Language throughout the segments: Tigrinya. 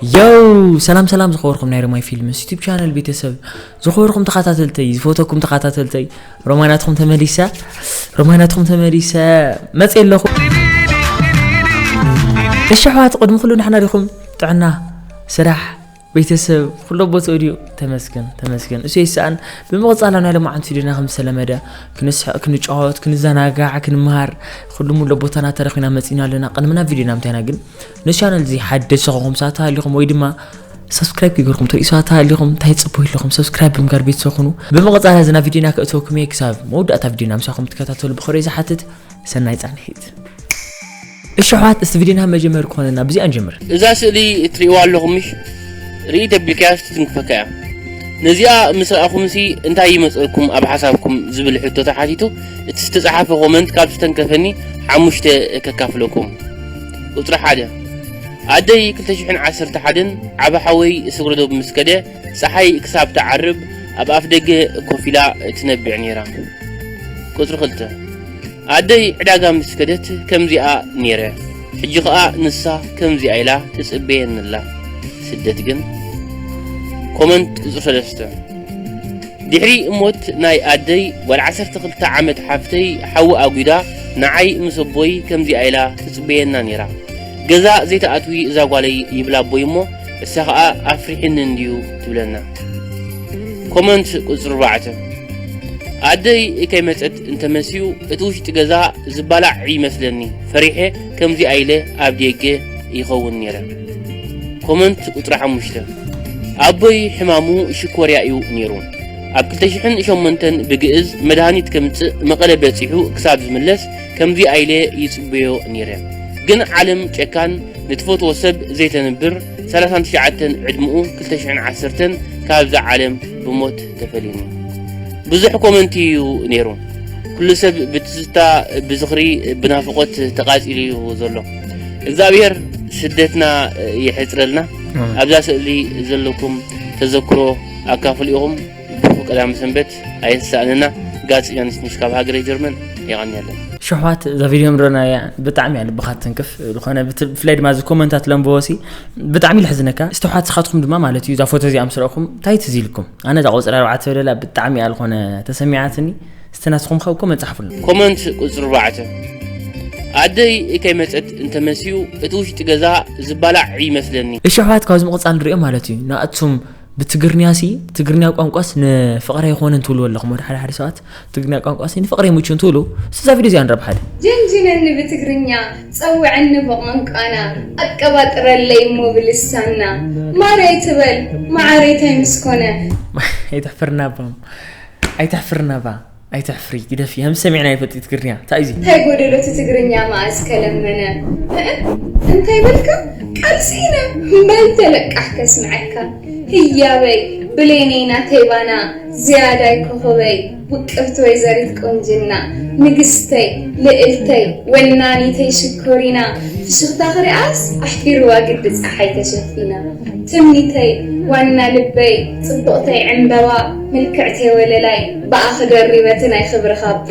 የው ሰላም ሰላም ዝኸበርኩም ናይ ሮማይ ፊልምስ ዩቲብ ቻነል ቤተሰብ፣ ዝኸበርኩም ተኸታተልተይ፣ ዝፈተኩም ተኸታተልተይ፣ ሮማናትኩም ተመሊሰ፣ ሮማናትኩም ተመሊሰ መጽእ ኣለኹ። እሺ ኣሕዋት፣ ቅድሚ ኩሉ ንሕና ዲኹም ጥዕና፣ ስራሕ፣ ቤተሰብ ኩሎ ቦትኡ ድዩ? ተመስገን ተመስገን፣ እሱ ይሰኣን። ብምቕጻል ኣብ ናይ ሎማዓንቲ ቪድዮና ከም ዝተለመደ ክንስሕቕ፣ ክንጫወት፣ ክንዘናጋዕ፣ ክንመሃር ኩሉ ሙሉ ቦታና ተረኺና መጺና ኣለና። ቅድሚ ናብ ቪድዮና ምታይና ግን፣ ነዚ ቻነል እዚ ሓደስቲ ዝኾንኩም ሰባት ተሃሊኹም ወይ ድማ ሳብስክራይብ ክገርኩም ትርእዩ ሰባት ተሃሊኹም እንታይ ጽቡይ ኣለኹም? ሳብስክራይብ ብምጋር ቤተሰብ ኩኑ። ብምቕጻል እዚ ናብ ቪድዮና ከእተወኩም እየ። ክሳብ መወዳእታ ቪድዮና ምሳኹም ትከታተሉ ብኽብሪ ዝሓትት። ሰናይ ጻንሒት። እሺ ኣሕዋት፣ እስቲ ቪድዮና መጀመር ክኾነና ብዚኣ ንጀምር። እዛ ስእሊ እትርእይዋ ኣለኹም ምሽ? ርኢ ተቢልካያስ ትትንክፈካ እያ። ነዚኣ ምስ ረኣኹምሲ እንታይ ይመጸልኩም ኣብ ሓሳብኩም ዝብል ሕቶ ተሓቲቱ እቲ ዝተጻሓፈ ኮመንት ካብ ዝተንከፈኒ ሓሙሽተ ከካፍለኩም። ቁጽሪ ሓደ፣ ኣደይ ክልተ ሽሕን ዓሰርተ ሓደን ዓቢ ሓወይ ስግረ ዶብ ምስ ከደ፣ ጸሓይ ክሳብ ትዓርብ ኣብ ኣፍ ደገ ኮፍ ኢላ ትነብዕ ነይራ። ቁጽሪ ክልተ፣ ኣደይ ዕዳጋ ምስ ከደት ከምዚኣ ነይረ፣ ሕጂ ኸኣ ንሳ ከምዚኣ ኢላ ትጽበየኒ ኣላ። ስደት ግን። ኮመንት ቁጽሪ ሰለስተ፣ ድሕሪ ሞት ናይ ኣደይ ጓል ዓሰርተ ክልተ ዓመት ሓፍተይ ሓዊ ኣጒዳ ንዓይ ምስ ኣቦይ ከምዚኣ ኢላ ትጽበየና ነይራ። ገዛ ዘይትኣትዊ እዛ ጓለይ ይብላ ኣቦይ እሞ እሳ ኸኣ ኣፍሪሕኒ እንድዩ ትብለና። ኮመንት ቁጽሪ ኣርባዕተ፣ ኣደይ ከይመጸት እንተመስዩ እቲ ውሽጢ ገዛ ዝባላዕ ይመስለኒ፣ ፈሪሐ ከምዚኣ ኢለ ኣብ ደገ ይኸውን ነይረ። ኮመንት ቁጽሪ ሓሙሽተ፣ ኣቦይ ሕማሙ ሽኮርያ እዩ ነይሩ። ኣብ ክልተ ሽሕን ሸሞንተን ብግእዝ መድሃኒት ከምጽእ መቐለ በጺሑ ክሳብ ዝምለስ ከምዚኣ ኢለ ይጽበዮ ነይረ። ግን ዓለም ጨካን፣ ንትፈትዎ ሰብ ዘይተንብር፣ ሰላሳን ትሽዓተን ዕድመኡ ክልተ ሽሕን ዓሰርተን ካብዛ ዓለም ብሞት ተፈልዩኒ። ብዙሕ ኮመንት እዩ ነይሩ። ኩሉ ሰብ ብትዝታ፣ ብዝኽሪ፣ ብናፍቖት ተቓጺሉ እዩ ዘሎ። እግዚኣብሔር ስደትና የሕጽረልና። ኣሜን። ኣብዛ ስእሊ ዘለኩም ተዘክሮ ኣካፍሉ ኢኹም። ብሩኽ ቀዳም ሰንበት ኣየሳእነና። ጋዜጠኛ ነሽነሽ ካብ ሃገረ ጀርመን። የቐንየለይ። ሽሕዋት እዛ ቪድዮ ምረናያ ብጣዕሚ እያ ልብኻ ትንክፍ። ዝኾነ ብት-፣ ብፍላይ ድማ እዚ ኮመንታት ለንብቦ ሲ ብጣዕሚ ለሕዝነካ። እስተውሓት ስኻትኩም ድማ ማለት እዩ እዛ ፎቶ እዚኣ ምስ ረእኹም እንታይ ትዝ ኢልኩም? ኣነ እዛ ቁጽሪ ኣርባዕተ በለላ ብጣዕሚ እያ ዝኾነ ተሰሚዓትኒ። እስቲ ናስኹም ከ ኮመንት ጻሕፉልና። ኮመንት ቁጽሪ ኣርባዕተ፣ ኣደይ ከይመጸት እንተመስዩ እቲ ውሽጢ ገዛ ዝባላዕ ይመስለኒ። እሺ ኣሕዋት፣ ካብዚ ምቕጻል ንሪኦ ማለት እዩ። ንኣቱም ብትግርኛ ሲ፣ ትግርኛ ቋንቋስ ንፍቕሪ ኣይኮነን ትብሉ ኣለኹም። ወደ ሓደ ሓደ ሰባት ትግርኛ ቋንቋ ሲ ንፍቕሪ ኣይምቹን ትብሉ። እስቲ እዛ ቪድዮ እዚኣ ንረብ ሓደ። ጀንጅነኒ ብትግርኛ፣ ጸውዐኒ ብቋንቋና፣ ኣቀባጥረለይ እሞ ብልሳና። ማረይ ትበል፣ መዓረይ ታይ ምስ ኮነ። ኣይተሕፍርና ባም። ኣይተሕፍርና ባ። ኣይተሕፍሪ፣ ግደፊ። ከም ሰሚዕና ይፈጥ ትግርኛ። እንታይ እዩ እዚ? እንታይ ጎደሎ እቲ ትግርኛ መኣዝ ከለመነ? እህ? እንታይ በልካ? ቃል ስኢነ። በል ተለቃሕ ከስምዐካ። ህያበይ፣ ብሌነይ ናተይ ባና፣ ዝያዳይ ኮኾበይ፣ ውቅብቲ ወይዘሪት ቁንጅና፣ ንግስተይ፣ ልእልተይ፣ ወናኒተይ ሽኮሪና፣ ፍሽኽታ ክሪኣስ ኣሕፊርዋ ግዲ ፀሓይ ተሸፊና። ትምኒተይ፣ ዋና ልበይ፣ ጽብቕተይ ዕምበባ፣ ምልክዕተይ ወለላይ፣ ብኣኽ ደሪበቲ ናይ ክብሪ ካባ።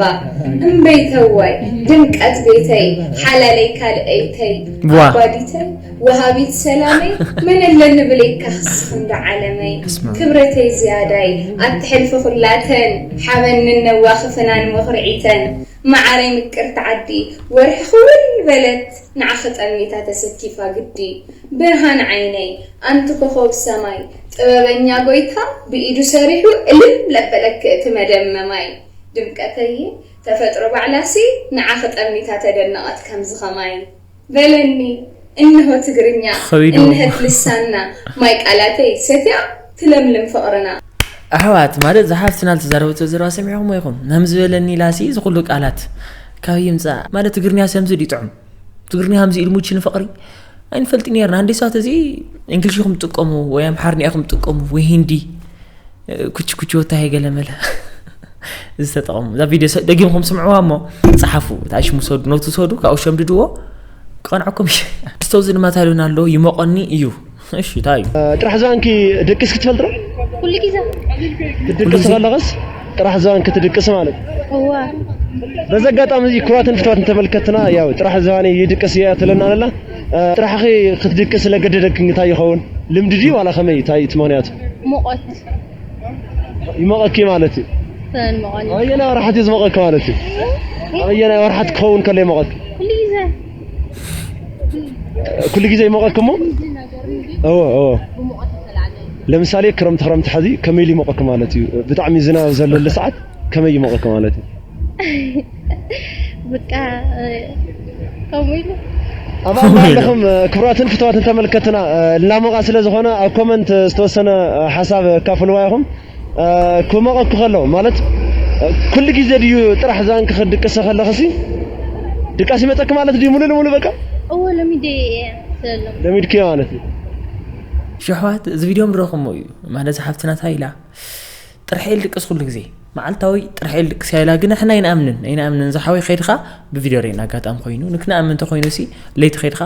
እምበይተዋይ፣ ድምቀት ቤተይ፣ ሓላለይ ካልኣይተይ፣ ዋ። ኣባዲተይ፣ ወሃቢት ሰላመይ፣ መን ኣለኒ ብለይካ ክስኽ እንዶ ዓለመይ። እስማ። ክብረተይ ዝያዳይ፣ ኣትሕልፊ ኩላተን፣ ሓበንን ነዋኽፍናን መኹርዒተን። መዓረይ ምቅርቲ ዓዲ፣ ወርሒ ክውል በለት፣ ንዓኺ ጠሚታ ተሰኪፋ ግዲ። ብርሃን ዓይነይ፣ ኣንቲ ኮኾብ ሰማይ፣ ጥበበኛ ጎይታ ብኢዱ ሰሪሑ እልም ለበለኪ እቲ መደመማይ። ድምቀተይ፣ ተፈጥሮ ባዕላሲ ንዓኺ ጠሚታ ተደነቐት ከምዚ ኸማይ። በለኒ እንሆ ትግርኛ፣ ኸቢዱ። እንሀት ልሳና፣ ማይ ቃላተይ ሰትያ ትለምልም ፍቕርና። ኣሕዋት፣ ማለት እዛ ሓፍትና ዝተዛረበቶ ዘረባ ሰሚዕኹሞ ኢኹም። ናም ዝበለኒ ኢላሲ እዚ ኩሉ ቃላት ካበይ ይምጻእ? ማለት ትግርኛ ሰምዚ ድዩ ጥዑም? ትግርኛ ከምዚ ኢሉ ሙች ንፍቕሪ ኣይንፈልጥ ነርና። እንዴ ሰባት እዚ እንግሊሽ ኢኹም ትጥቀሙ ወይ ኣምሓርኛ ኢኹም ትጥቀሙ ወይ ሂንዲ፣ ኩች ኩች ወታ ገለ መለ ዝተጠቐሙ። እዛ ቪድዮ ሰ-፣ ደጊምኩም ስምዕዋ እሞ ጸሓፉ። እቲ ኣሽሙ ሰዱ፣ ኖቱ ሰዱ፣ ካብኡ ሸምድድዎ፣ ክቐንዐኩም እዩ። ስቶዚ ድማ ታሉና ኣሎ፣ ይሞቐኒ እዩ። እሺ፣ እንታይ እዩ? ጥራሕ ዝባንኪ ድቅስ ክትፈልጥ ዶ? ኩሉ ግዜ። ክትድቅስ ኩሉ ግዜ? ከለኸስ ጥራሕ ዝባን ክትድቅስ ማለት። እዋ። በዚ ኣጋጣሚ እዚ ክቡራትን ፍትዋትን ተመልከትና፣ ያው ጥራሕ ዝባን ይድቅስ እያ ትለና ኣላ። ጥራሕኺ ክትድቅስ ለገደደክ እንታይ ይኸውን? ልምዲ ድዩ ዋላ ከመይ? እንታይ እቲ ምኽንያቱ? ሙቐት ይሞቐኪ ማለት እዩ። ስለዝሞቐኒ ኣየናይ ወርሓት እዩ ዝሞቐኪ ማለት እዩ? ኣየናይ ወርሓት ክኸውን ከሎ ይሞቐኪ? ኩሉ ግዜ ኩሉ ግዜ ይሞቐኪ እሞ? እዎ እዎ። ለምሳሌ ክረምቲ ክረምቲ ሐዚ ከመይ ኢሉ ይሞቐኪ ማለት እዩ? ብጣዕሚ ዝናብ ዘለሉ ሰዓት ከመይ ይሞቐኪ ማለት እዩ? በቃ ከምኡ ኢሉ ኣብ ኣባ ኣለኹም ክቡራትን ፍትዋትን ተመልከትና፣ እናሞቓ ስለ ዝኾነ ኣብ ኮመንት ዝተወሰነ ሓሳብ ኣካፍልዋ ኢኹም። ክሞቐኪ ከሎ ማለት ኩሉ ግዜ ድዩ ጥራሕ ዛንኪ ክትድቅሲ ከለኽሲ ድቃስ ይመፀኪ ማለት ድዩ? ሙሉ ንሙሉ በቃ እዎ ለሚደ እየ ስለሎም ለሚድክዮ ማለት እዩ። ሽሕዋት እዚ ቪድዮ ምረኽሞ እዩ ማለት ሓፍትናታ ኢላ ጥርሐ ኢል ድቅስ ኩሉ ግዜ መዓልታዊ ጥርሐ ኢል ድቅስ እያ ኢላ ግን ንሕና ኣይንኣምንን ኣይንኣምንን ዝሓወይ ከይድኻ ብቪድዮ ርኤና ኣጋጣሚ ኮይኑ ንክንኣምን እንተኮይኑ ሲ ለይቲ ከይድኻ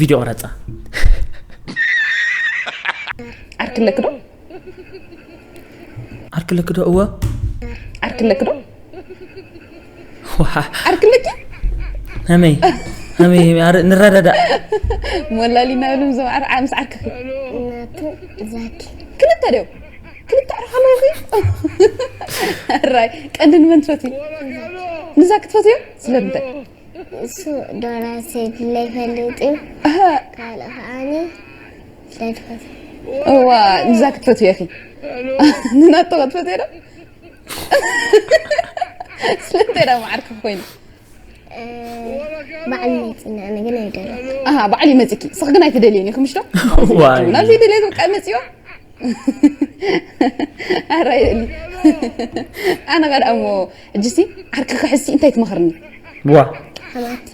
ቪድዮ ቅረፃ ዓርክለክ ዶ ዓርክለክ ዶ እወ ዓርክለክ ዶ ዋ ዓርክለኪ ሃመይ ሃመይ ኣረ- ንረዳዳእ ሞላሊና ብሎም ዞም ዓር ምስ ዓርክኺ ናቱ ዛኪ ክልተ ድዮም ክልተ ዓርካ ኣለውኺ ራይ ቀንዲ ንመን ትፈትዊ ንዛኪ ትፈትዮ ስለምንታይ እሱ ዶላር ዘድለ ይፈልጥ እዩ ኣሃ፣ ካልእ ከዓኒ ስለዝፈት እዋ ንዛኪ ትፈትዮ ኢኺ ንናቶ ትፈትዮ ዶ ስለምንታይ ዳ መዓርኪ ኮይኑ በዓል መፂና ኣነ ግን ኣይደለ ኣሃ ባዕሉ ይመፅኪ ስኽ ግን ኣይትደልየን ኢኹ ምሽ ዶ ዋይ ናብ ዘይደልየ በቃ መፅዮ ኣራየሊ ኣነ ኸ ደኣ እሞ ሕጂሲ ዓርክኺ ሕዝሲ እንታይ ትመኽርኒ ዋ ሓማት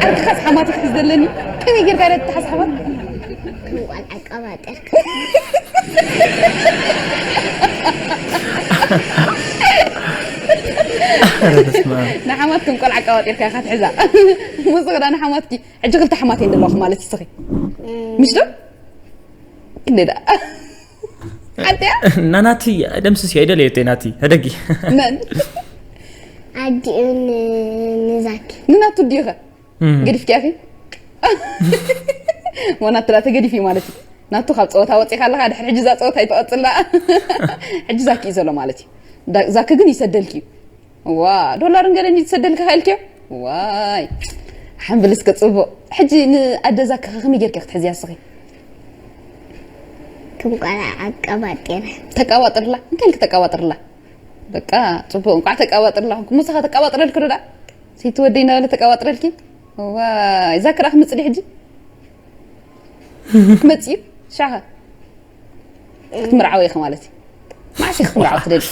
ዓርክኻስ ሓማት ክትሕዝ ዘለኒ ከመይ ጌርካ ደ ትሓዝ ሓማት ከም ቆልዓ ቀባጢርካ ኧረ በስመ ኣብ ንሓማት ከም ቆልዓ ቀባጢርካ ኢኻ ትሕዛ ሙስኽ ዳ ንሓማትኪ ሕጂ ክልተ ሓማት እየን ዘለኹ ማለት ይስኺ ምሽ ዶ እንደ ዳ ሓንቲያ ናናቲ ደምስስ እየ ኣይደለየተይ ናቲ ሕደጊ መን ኣዲኡ ንዛኪ ንናቱ ዲኸ ገዲፍኪ ኢኺ ሞናት ትላ ተገዲፊ ማለት እዩ ናቱ ካብ ፀወታ ወፂኻ ኣለኻ ድሕሪ ሕጂ እዛ ፀወታ ይተቐፅላ ሕጂ ዛኪ እዩ ዘሎ ማለት እዩ ዳ- ዛኪ ግን ይሰደልኪ እዩ ዋ ዶላርን ገለን እዩ ዝሰደልካ ኢልክዮ ዋይ ሓንብል እስከ ፅቡቕ ሕጂ ንኣደ ዛኪ ከ ከመይ ጌርኪ ክትሕዝያ እስኺ ከም ቆልዓ ኣቀባጢረ ተቃባጥርላ እንታይ ኢልክ ተቃባጥርላ በቃ ፅቡቅ እንቋዕ ተቃባጥርላ ኩንኩ ምሳኻ ተቃባጥረልክ ዶ ዳ ሲትወደይ እናበለ ተቃባጥረልኪ ዋይ ዛኪ ዳ ክምፅእ ድዩ ሕጂ ክመፅእ እዩ ሻኸ ክትምርዓዊ ኢኺ ማለት እዩ መዓስ ኢኺ ክትምርዓዊ ትደሊ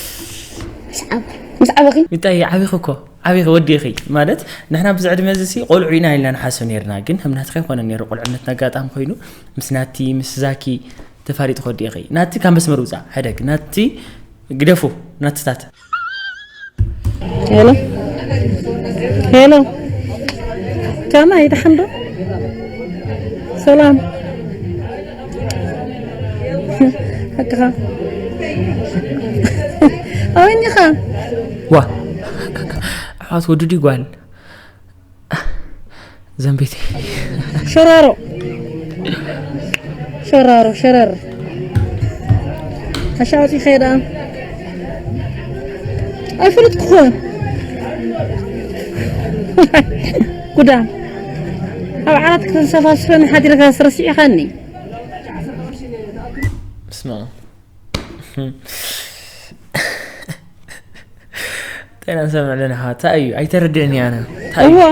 ምስ ዓበኺ ሚጣይ ዓቢኺ እኮ ዓቢኺ ወዲኺ ማለት ንሕና ብዚ ዕድመ እዚ ሲ ቆልዑ ኢና ኢልና ንሓስብ ነርና ግን ከም ናትኻ ይኮነ ነሩ ቁልዕነት ኣጋጣሚ ኮይኑ ምስ ናቲ ምስ ዛኪ ተፋሊጥኺ ወዲኺ ናቲ ካብ መስመር ውፃእ ሕደግ ናቲ ግደፉ ናትታት ሄሎ ሄሎ ከመይ ደሓን ዶ ሰላም ሓቅኻ ኣበይ እኒኻ ዋ ኣሕዋት ወዱ ድዩ ጓል ዘንቤተይ ሸራሮ ሸራሮ ሸረር ኣሻውፂ ኸይዳ ኣይፍልጥ ክኾን ጉዳ ኣብ ዓራት ክትንሰፋስፈን ሓዲርካ ስረሲዕኻኒ ስማ እንታይ ኢና ንሰምዕ ኣለና ሓዋ እንታይ እዩ ኣይተረድእን እያ ኣነ እንታይ እዩ እዎ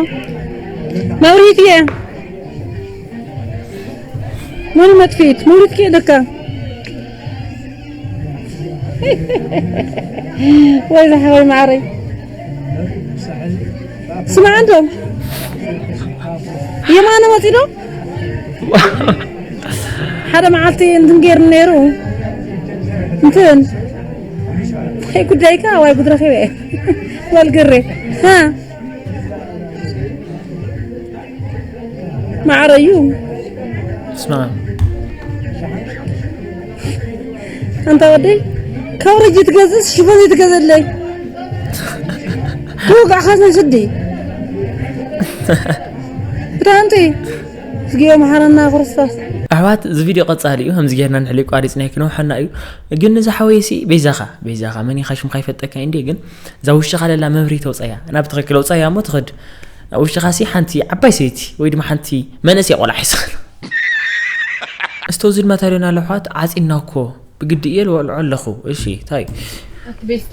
መብሪት እየ መን መጥፊት መብሪት ከ ደካ ወይ ዝሓወይ ማዕረይ ስማዕ እንዶ የማነ መፂ ዶ ሓደ መዓልቲ እንትን ገይሩ ነይሩ እንትን ይ ጉዳይካ ዋይ ጉድ ረኺበ እየ ወልግሬ ሃ ማዕረዩ ስማ ኣንታ ወደይ ካብ ረጂ ትገዝእስ ሽፎን ትገዘለይ ትወጋዕካ ሰን ስዲ ብታንቲ እዝግዮ መሓረና ክርስቶስ። ኣሕዋት፣ እዚ ቪድዮ ቀጻሊ እዩ። ከምዚ ጌርና ንሕልዮ ኣቋሪጽናዮ ክነውሓና እዩ። ግን ነዚ ሓወይሲ በይዛኻ፣ በይዛኻ፣ መን ኢኻ ሽምካ ይፈልጠካ እንዴ? ግን እዛ ውሽጥኻ ለላ መብሪት ኣውጻያ። ናብ ትኽክል ኣውጻያ እሞ ትኽድ። ኣብ ውሽጥኻሲ ሓንቲ ዓባይ ሰበይቲ ወይ ድማ ሓንቲ መንእሰይ ቆልዓ ሒዝኻ። እስቶ ዝድማ ታሪዮና ኣለሕዋት ዓጺና እኮ ብግዲ እየ ልወልዖ ኣለኹ። እሺ፣ ታይ? ኣቲ ቤስተ፣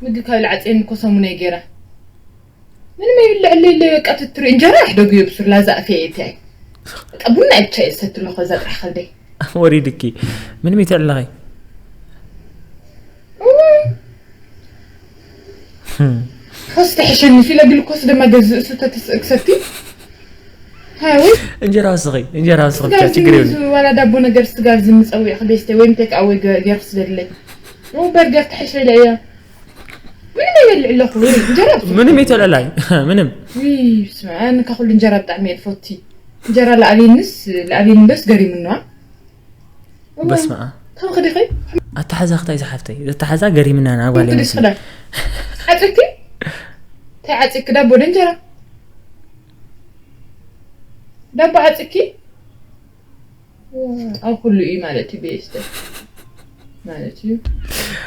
ምግቢ ካብ ልዓጽየኒ እኮ ሰሙነይ ገይራ። ምንም ይብልዕ የለ፣ በቃ ትትሪ እንጀራ ኣሕደጉ የብሱር ላዛ ኣፍያ የትያይ። በቃ ቡና ብቻ እየ ዝሰቲ ኣለኹ፣ እዛ ጥራሕ ከልደይ። ወሪድኪ። ምንም ይትዕለኺ። እዋይ። ኮስ ተሕሸኒ፣ ፊለ ግልኮስ ድማ ገዝእ እሱ ተትስ-፣ ክሰቲ። ሃይ፣ ወይ? እንጀራ ወስኺ፣ እንጀራ ወስኺ፣ ብቻ ስጋር ችግር ዝም-፣ የብሉን። ዋላ ዳቦ ነገር ስጋር ዝምጸውዕ ክቤስተ፣ ወይም ቴክ ኣወይ ገ-፣ ገርስ ደለይ። ኦ፣ በርገር ተሕሸለ እያ። ምንም ይበልዕ ኣለኹ፣ ወይ እንጀራ ብስልኪ። ምንም ይተለላይ፣ ምንም። ውይ፣ ብስመ ኣብ፣ ኣነ ካብ ኩሉ እንጀራ ብጣዕሚ እየ ዝፈቲ። እንጀራ ለኣሊንስ፣ ለኣሊን ደስ ገሪሙና። እዋይ፣ በስመ ኣብ። ካብ ኸዲኸይ? ኣተሓዛ ክታይ ዝሓፍተይ? ዘተሓዛ ገሪምና ና ጓል ክንክዲ ይመስል። ስኽዳ። ዓጽኪ? እንታይ ዓጽኪ? ዳቦ ዶ እንጀራ? ዳቦ ዓጽኪ? ኣብ ኩሉ እዩ ማለት እዩ ቤስተ። ማለት እዩ።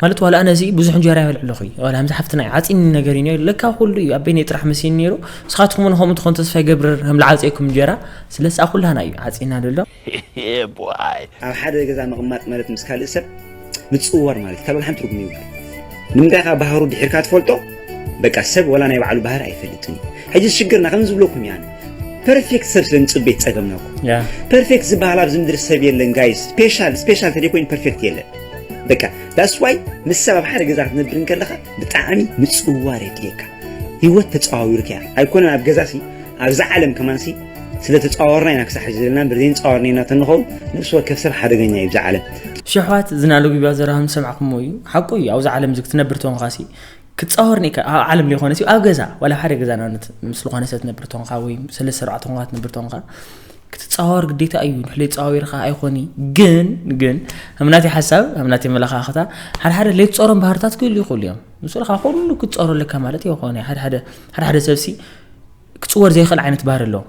ማለት ዋላ ኣነ እዚ ብዙሕ እንጀራ ይበልዕ ኣለኹ እዩ። ዋላ ከምዚ ሓፍትና እዩ። ዓጺኒ ነገር እዩ ነይሩ። ለካ ኩሉ እዩ። ኣብ በይነይ ጥራሕ መሲኒ ነይሩ። ንስኻትኩም እውን ከምኡ ትኾን ተስፋ ይገብር። ከም ልዓጽየኩም እንጀራ። ስለዚ ኣብ ኩላህና እዩ። ዓጺና ደሎ። Yeah, boy. ኣብ ሓደ ገዛ ምቕማጥ ማለት ምስ ካልእ ሰብ ምጽውዋር ማለት እዩ። ካልእ ሓንቲ ትርጉም የብሉን። ንምንታይ ካብ ባህሩ ድሒርካ ትፈልጦ? በቃ ሰብ ወላ ናይ ባዕሉ ባህሪ ኣይፈልጥን እዩ። ሕጂ ሽግርና ከም ዝብለኩም እየ ኣነ። ፐርፌክት ሰብ ስለ ንጽበ ጸገምና እኮ። ያ። ፐርፌክት ዝበሃል ኣብዚ ምድሪ ሰብ የለን ጋይስ። ስፔሻል፣ ስፔሻል ተደይኮይኑ ፐርፌክት የለን። በቃ that's why ምስ ሰብ ኣብ ሓደ ገዛ ክትነብር እንከለኻ ብጣዕሚ ምጽውዋር የድልየካ። ህይወት ተጸዋዊርካ እያ። ኣይኮነን ኣብ ገዛሲ፣ ኣብዛ ዓለም ከማንሲ ስለ ተጻወርና ኢና ክሳብ ሕጂ ዘለና እምበር ዘይንጻወርና ኢና ተንኸውን ነፍሲ ወከፍ ሰብ ሓደገኛ እዩ ብዛ ዓለም። ሽሕዋት ዝናሉ ቢባ ዘረባም ዝሰማዕኩሞ እዩ። ሓቁ እዩ። ኣብዛ ዓለም እዚ ክትነብር ተኾንካሲ ክትጻወር ኔካ ኣብ ዓለም ዘይኮነሲ ኣብ ገዛ ዋላ ሓደ ገዛ ንኣብነት ምስ ዝኾነ ሰብ ትነብር ተኾንካ ወይ ሰለስተ ኣርባዕተ ኾንካ ትነብር ተኾንካ ክትጻወር ግዴታ እዩ። ንሕለይ ጻዊርካ ኣይኾኒ። ግን፣ ግን፣ ከም ናተይ ሓሳብ፣ ከም ናተይ መለኻኽታ፣ ሓደ ሓደ ለይትጾሮም ባህርታት ክህሉ ይኽእሉ እዮም። ንሱ ለኻ ኩሉ ክትጾሮ ኣለካ ማለት ኣይኮነ። ሓደ ሓደ፣ ሓደ ሓደ ሰብሲ ክጽወር ዘይኽእል ዓይነት ባህሪ ኣለዎ።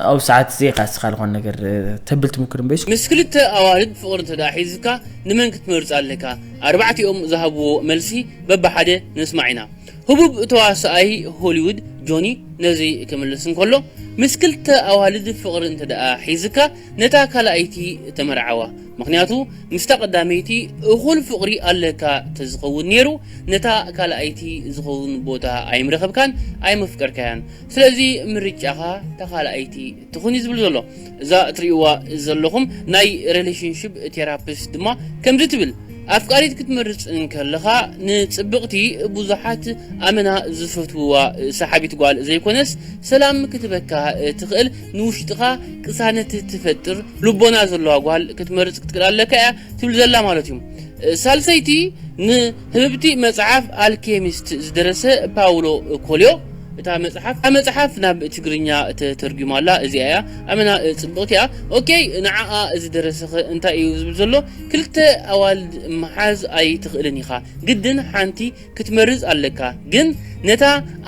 ኣብ ሰዓት ዘይካ እስኻ ዝኾነ ነገር፣ እ፣ ተብል ትምክር እምበይስ። ምስ ክልተ ኣዋልድ ፍቕሪ እንተ ደኣ ሒዝካ፣ ንመን ክትመርጽ ኣለካ? ኣርባዕቲኦም ዝሃብዎ መልሲ በብሓደ ንስማዕ ኢና። ህቡብ ተዋሳኣይ ሆሊውድ ጆኒ ነዚ ክምልስ እንከሎ፣ ምስ ክልተ ኣዋልድ ፍቕሪ እንተ ደኣ ሒዝካ፣ ነታ ካልኣይቲ ተመርዓዋ። ምኽንያቱ፣ ምስታ ቀዳመይቲ እኹል ፍቕሪ ኣለካ ተዝኸውን ነይሩ፣ ነታ ካልኣይቲ ዝኸውን ቦታ ኣይምረኸብካን ኣይመፍቀርካያን። ስለዚ ምርጫኻ እታ ካልኣይቲ ትኹን እዩ ዝብል ዘሎ። እዛ እትርእይዋ ዘለኹም ናይ ሪሌሽንሺፕ ቴራፒስት ድማ ከምዚ ትብል፣ ኣፍቃሪት ክትመርጽ እንከለኻ ንጽብቕቲ ብዙሓት ኣመና ዝፈትውዋ ሰሓቢት ጓል ዘይኮነስ፣ ሰላም ክትበካ ትኽእል፣ ንውሽጥኻ ቅሳነት ትፈጥር ልቦና ዘለዋ ጓል ክትመርጽ ክትክእል ኣለካ እያ ትብል ዘላ ማለት እዩ። ሳልሰይቲ፣ ንህብብቲ መጽሓፍ ኣልኬሚስት ዝደረሰ ፓውሎ ኮልዮ። እታ መጽሓፍ፣ እታ መጽሓፍ ናብ ትግርኛ ተተርጒማ ኣላ። እዚኣ እያ ኣመና ጽብቕቲ እያ። ኦኬ፣ ንዓኣ ዝደረሰኸ እንታይ እዩ ዝብል ዘሎ? ክልተ ኣዋልድ ምሓዝ ኣይትኽእልን ኢኻ። ግድን ሓንቲ ክትመርጽ ኣለካ። ግን ነታ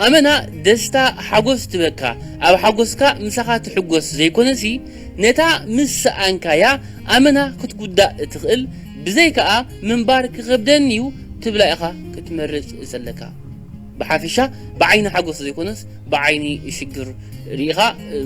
ኣመና ደስታ ሓጎስ ትበካ፣ ኣብ ሓጎስካ ምሳኻ ትሕጎስ ዘይኮነሲ፣ ነታ ምስ ሰኣንካያ ኣመና ክትጉዳእ እትኽእል፣ ብዘይከኣ ምንባር ክኸብደኒ እዩ ትብላ ኢኻ ክትመርጽ ዘለካ። ብሓፈሻ ብዓይኒ ሓጎስ ዘይኮነስ ብዓይኒ ሽግር ርኢኻ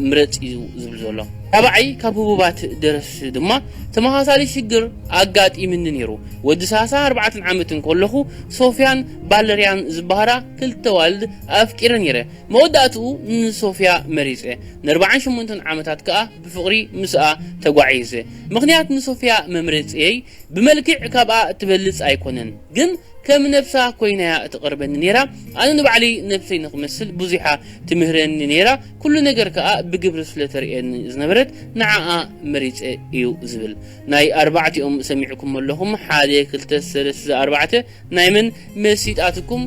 ምረጽ እዩ ዝብል ዘሎ። ካባዓይ ካብ ህቡባት ደረስቲ ድማ ተመሳሳሊ ሽግር ኣጋጢምኒ ነይሩ። ወዲ ሰላሳ ኣርባዕተ ዓመት እንከለኹ ሶፍያን ቫለርያን ዝበሃራ ክልተ ዋልድ ኣፍቂረ ነይረ። መወዳእትኡ ንሶፍያ መሪጸ። ንኣርባዓን ሸሞንተን ዓመታት ከኣ ብፍቕሪ ምስኣ ተጓዒዘ። ምኽንያት ንሶፍያ መምረጺየይ ብመልክዕ ካብኣ ትበልጽ ኣይኮነን፣ ግን ከም ነብሳ ኮይናያ ትቐርበኒ ነይራ። ኣነ ንባዕለይ ነብሰይ ንኽመስል ብዙሓ ትምህረኒ ነይራ። ኩሉ ነገር ከኣ ብግብሪ ስለ ተርእየኒ ዝነበረት ንዓኣ መሪጸ እዩ ዝብል። ናይ ኣርባዕቲኦም ሰሚዕኩም ኣለኹም። ሓደ፣ ክልተ፣ ሰለስተ፣ ኣርባዕተ። ናይ መን መሲጣትኩም?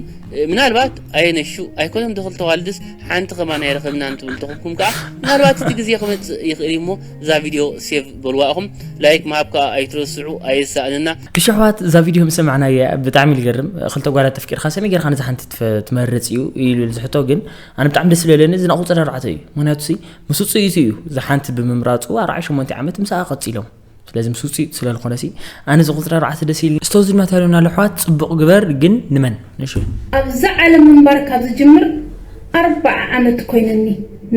ምናልባት ኣየነሹ ኣይኮነን ዶ ክልተ ዋልድስ ሓንቲ ከማን ኣይረኸብናን ትብል ተኾንኩም ከኣ ምናልባት እቲ ግዜ ክመጽእ ይኽእል እዩ እሞ እዛ ቪድዮ ሴቭ በልዋ ኢኹም። ላይክ ምሃብ ከኣ ኣይትረስዑ፣ ኣየሳእነና። ክሽሕዋት እዛ ቪድዮ ምስ ሰማዕናያ ብጣዕሚ እዩ ዝገርም። ክልተ ጓላት ተፍቂርካ ሰመይ ጌርካ ነዛ ሓንቲ ትፈ-፣ ትመርጽ እዩ ኢሉ ዝሕቶ ግን ኣነ ብጣዕሚ ደስ ዝበለኒ እዚ ናቑ ጽዳርዓተ እዩ። ምኽንያቱ ሲ ምስ ውጽኢቱ እዩ እዛ ሓንቲ ምምራፁ ኣርባዕተ ሸሞንተ ዓመት ምስኣ ቀፂሎም። ስለዚ ምስ ውፅኢት ስለ ዝኾነ ሲ ኣነ እዚ ቁፅሪ ኣርባዕተ ደስ ኢሉ። ስቶዚ ድማ ተሪና ለሕዋት ፅቡቕ ግበር ግን ንመን ንሽ ኣብዛ ዓለም ምንባር ካብ ዝጅምር ኣርባዓ ዓመት ኮይነኒ።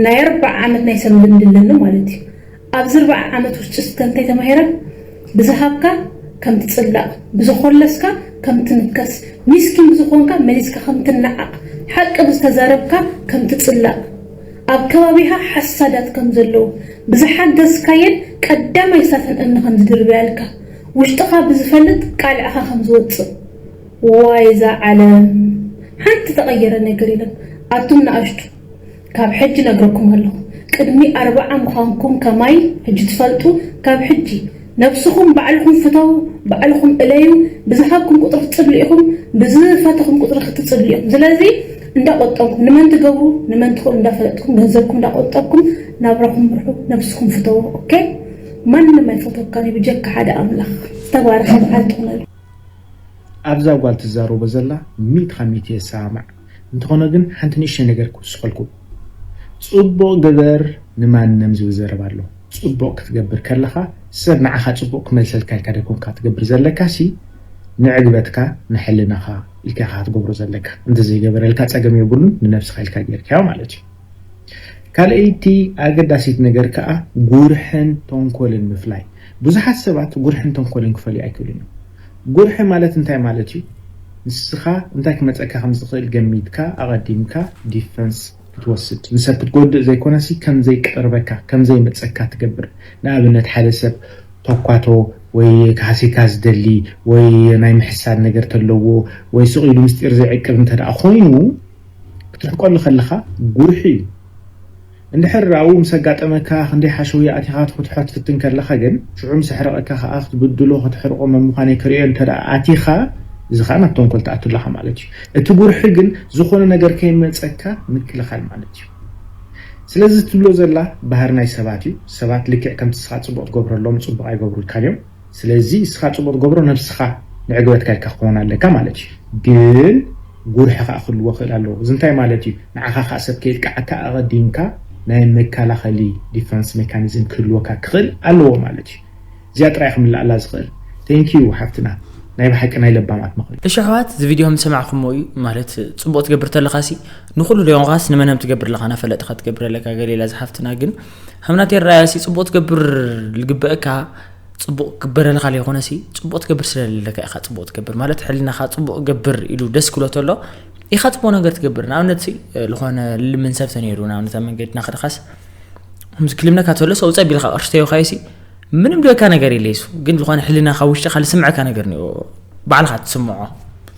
ናይ ኣርባዓ ዓመት ናይ ሰንብድ ኣለኒ ማለት እዩ። ኣብዚ ኣርባዓ ዓመት ውሽጢ እስከ እንታይ ተማሂረ? ብዝሃብካ ከም ትጽላእ፣ ብዝኾለስካ ከም ትንከስ፣ ሚስኪን ብዝኾንካ መሊስካ ከም ትነዓቕ፣ ሓቂ ብዝተዛረብካ ከም ትጽላእ፣ ኣብ ከባቢኻ ሓሳዳት ከም ዘለዉ፣ ብዝሓገዝካየን ቀዳማይ ሳፈን እምኒ ከም ዝድርብያልካ፣ ውሽጥኻ ብዝፈልጥ ቃልዕኻ ከም ዝወጽእ። ዋይ እዛ ዓለም ሓንቲ ተቐየረ ነገር የለን። ኣቱም ንኣሽቱ ካብ ሕጂ ነግረኩም ኣለኹ። ቅድሚ ኣርባዓ ምዃንኩም ከማይ ሕጂ ትፈልጡ። ካብ ሕጂ ነብስኹም ባዕልኹም ፍተው፣ ባዕልኹም እለዩ። ብዝሃብኩም ቁጥሪ ክትጽሉ ኢኹም፣ ብዝፈተኹም ቁጥሪ ክትጽሉ ኢኹም። ስለዚ እንዳቆጠብኩም ንመን ትገብሩ ንመን ትኽእሉ እንዳፈለጥኩም ገንዘብኩም እንዳቆጠብኩም ናብራኹም ምርሑ፣ ነብስኹም ፍተው። ኦኬ ማንም ኣይፈተካን እዩ ብጀካ ሓደ ኣምላኽ። ዝተባረኸ በዓል ትኹነሉ። ኣብዛ ጓል ትዛረቦ ዘላ ሚእቲ ካብ ሚእቲ የሰማማዕ። እንተኾነ ግን ሓንቲ ንእሽተይ ነገር ክውስኸልኩም። ጽቡቕ ግበር ንማንም ዝብል ዘረባ ኣሎ። ጽቡቕ ክትገብር ከለኻ ሰብ ንዓኻ ጽቡቕ ክመልሰልካ ኢልካ ደይኮንካ ትገብር ዘለካ ሲ ንዕግበትካ ንሕልናኻ ኢልካ ኢኻ ክትገብሮ ዘለካ። እንተዘይገበረልካ ጸገም የብሉን፣ ንነብስኻ ኢልካ ጌርካዮ ማለት እዩ። ካልኣይቲ ኣገዳሲት ነገር ከኣ ጉርሕን ተንኮልን ምፍላይ። ብዙሓት ሰባት ጉርሕን ተንኮልን ክፈልዩ ኣይክእሉን እዮም። ጉርሒ ማለት እንታይ ማለት እዩ? ንስኻ እንታይ ክመጸካ ከም ዝኽእል ገሚትካ ኣቐዲምካ ዲፈንስ ክትወስድ፣ ንሰብ ክትጎድእ ዘይኮነሲ ከም ዘይቀርበካ ከም ዘይመጸካ ትገብር። ንኣብነት ሓደ ሰብ ተኳቶ ወይ ክሃሲካ ዝደሊ ወይ ናይ ምሕሳድ ነገር ተለዎ ወይ ስቕ ኢሉ ምስጢር ዘይዕቅብ እንተ ደኣ ኮይኑ ክትርሕቀሉ ከለኻ ጉርሒ እዩ። እንድሕር ኣብኡ ምስ ኣጋጠመካ ክንደይ ሓሸውየ ኣቲኻ ክትፍትሖ ትፍትን ከለኻ ግን ሽዑ ምስ ኣሕረቐካ ከኣ ክትብድሎ ክትሕርቆ መምዃነይ ክርእዮ እንተ ደኣ ኣቲኻ እዚ ኸኣ ናብ ተንኮል ትኣቱ ኣለኻ ማለት እዩ። እቲ ጉርሒ ግን ዝኾነ ነገር ከይመጸካ ምክልኻል ማለት እዩ። ስለዚ ትብሎ ዘላ ባህሪ ናይ ሰባት እዩ። ሰባት ልክዕ ከምቲ ንስኻ ጽቡቕ ትገብረሎም ጽቡቕ ኣይገብሩልካን እዮም። ስለዚ ንስኻ ጽቡቕ ትገብሮ ነብስኻ ንዕግበትካ ኢልካ ክኸውን ኣለካ ማለት እዩ። ግን ጉርሒ ከኣ ክህልዎ ክእል ኣለዎ። እዚ እንታይ ማለት እዩ? ንዓኻ ከኣ ሰብ ከየጥቅዓካ ኣቐዲምካ ናይ መከላኸሊ ዲፈንስ ሜካኒዝም ክህልወካ ክኽእል ኣለዎ ማለት እዩ። እዚኣ ጥራይ ክምልኣላ ዝኽእል። Thank you ሓፍትና፣ ናይ ብሓቂ ናይ ለባማት ምኽሪ። እሺ ኣሕዋት፣ እዚ ቪድዮ ከም ዝሰማዕኩሞ እዩ ማለት ጽቡቕ ትገብር ተለኻ ሲ ንኹሉ ዶ ዮንኻስ ንመን ከም ትገብር ኣለኻ ናፈለጥኻ ትገብር ኣለካ ገለ ኢላ ዝሓፍትና ግን ከምናት የረኣያ ሲ ጽቡቕ ትገብር ዝግበአካ ጽቡቕ ክግበረልካ ዘይኮነ ሲ ጽቡቕ ትገብር ስለ ዘለካ ኢኻ ጽቡቕ ትገብር ማለት ሕልናኻ ጽቡቕ ገብር ኢሉ ደስ ክብሎ ተሎ ኢኻ ጽቡቕ ነገር ትገብር። ንኣብነት ሲ ዝኾነ ልምን ሰብ ተነይሩ ንኣብነት ኣብ መንገድና ከድኻስ ምስ ክልምነካ ተሎ ሰው ጸቢልካ ቅርሽተዮ ካይሲ ምንም ድበካ ነገር የለ ይሱ ግን ዝኾነ ሕልናኻ ውሽጥኻ ልስምዐካ ነገር ነይሩ ባዕልኻ ትስምዖ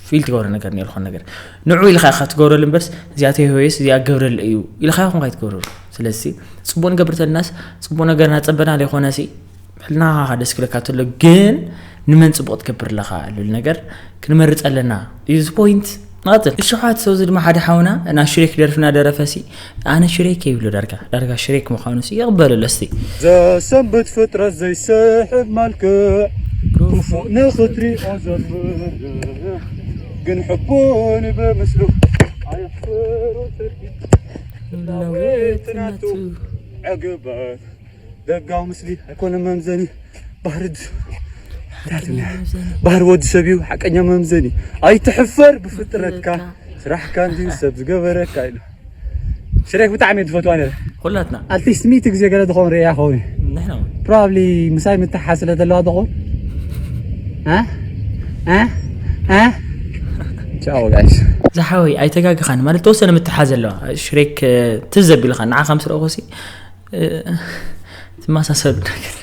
ፊል ትገብሮ ነገር ነይሩ ዝኾነ ነገር ንዑ ኢልካ ኢኻ ትገብረሉ እምበርስ እዚኣ ተይሆየስ እዚኣ ገብረለ እዩ ኢልካ ይኹን ካይትገብረሉ። ስለዚ ጽቡቕ ንገብር ተልናስ ጽቡቕ ነገር ናጸበና ዘይኮነሲ ሕልናኻ ደስ ክለካ ተሎ ግን ንመን ጽቡቕ ትገብር ኣለኻ ልብል ነገር ክንመርጽ ኣለና። እዚ ፖይንት ንቐጽል። እሽሓት ሰው እዚ ድማ ሓደ ሓውና እና ሽሬክ ደርፍና ደረፈሲ ኣነ ሽሬክ ይብሎ ዳርጋ ዳርጋ ሽሬክ ምዃኑ ሲ ይቕበለሉ እስቲ። ዘሰንብት ፍጥረት ዘይስሕብ መልክዕ ክፉእ ንኽትሪኦ ዘፍርሕ ግን ሕቡን ብምስሉ ኣየሕፍሮ ጽድቂ ላዊት ናቱ ዕግበት ደጋዊ ምስሊ ኣይኮነ መምዘኒ ባህሪ ድ- ባህሪ ወዲ ሰብ እዩ ሓቀኛ መምዘኒ ኣይትሕፈር ብፍጥረትካ ስራሕካ እንዲዩ ሰብ ዝገበረካ ኢሉ ሽሬክ ብጣዕሚ እየ ዝፈትዋ ነረ ኩላትና ኣትሊስት ሚእቲ ግዜ ገለ ዝኸውን ርእያ ኸውን ንሕና እውን ፕሮባብሊ ምሳይ ምትሓዝ ስለ ዘለዋ ዝኸውን እ? እ? እ? ቻው ጋይስ ዝሓወይ ኣይተጋግኻን ማለት ተወሰነ ምትሓዝ ኣለዋ ሽሬክ ትዝ ዘቢልኻ ንዓኻ ምስ ረእኹሲ ትመሳሰሉ ነገር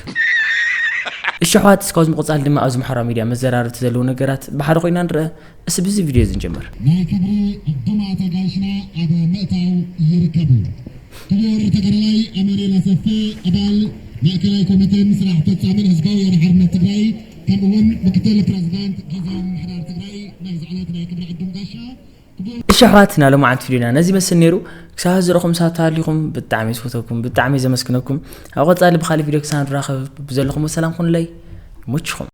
እሺ ኣሕዋት እስካብ ምቕፃል ድማ ኣብዚ ማሕበራዊ ሚድያ መዘራረብቲ ዘለዉ ነገራት ብሓደ ኮይና ንረአ እስቲ ብዚ ቪድዮ እዚ ንጀምር ናይ ክብሪ ዕዱማት ኣጋይሽና ኣብ ምእታው ይርከቡ ክቡር ተጋዳላይ ኣማኑኤል ኣሰፈ ኣባል ማእከላይ ኮሚቴን ስራሕ ፈፃምን ህዝባዊ ወያነ ሓርነት ትግራይ ከምኡ እውን ምክትል ፕሬዚዳንት ግዝያዊ ምምሕዳር ትግራይ ናይ ዝዕለት ናይ ክብሪ ዕዱም ጋሻ እሺ ኣሕዋት ናሎማዓንቲ ቪድዮና ነዚ ይመስል ነይሩ ክሳብ ዝረኹም ሳት ተሃሊኹም ብጣዕሚ ዝፈተኩም ብጣዕሚ ዘመስግነኩም ኣብ ቀፃሊ ብካሊእ ቪድዮ ክሳብ ንራኸብ ብዘለኹም ሰላም ኩኑለይ ይመችኹም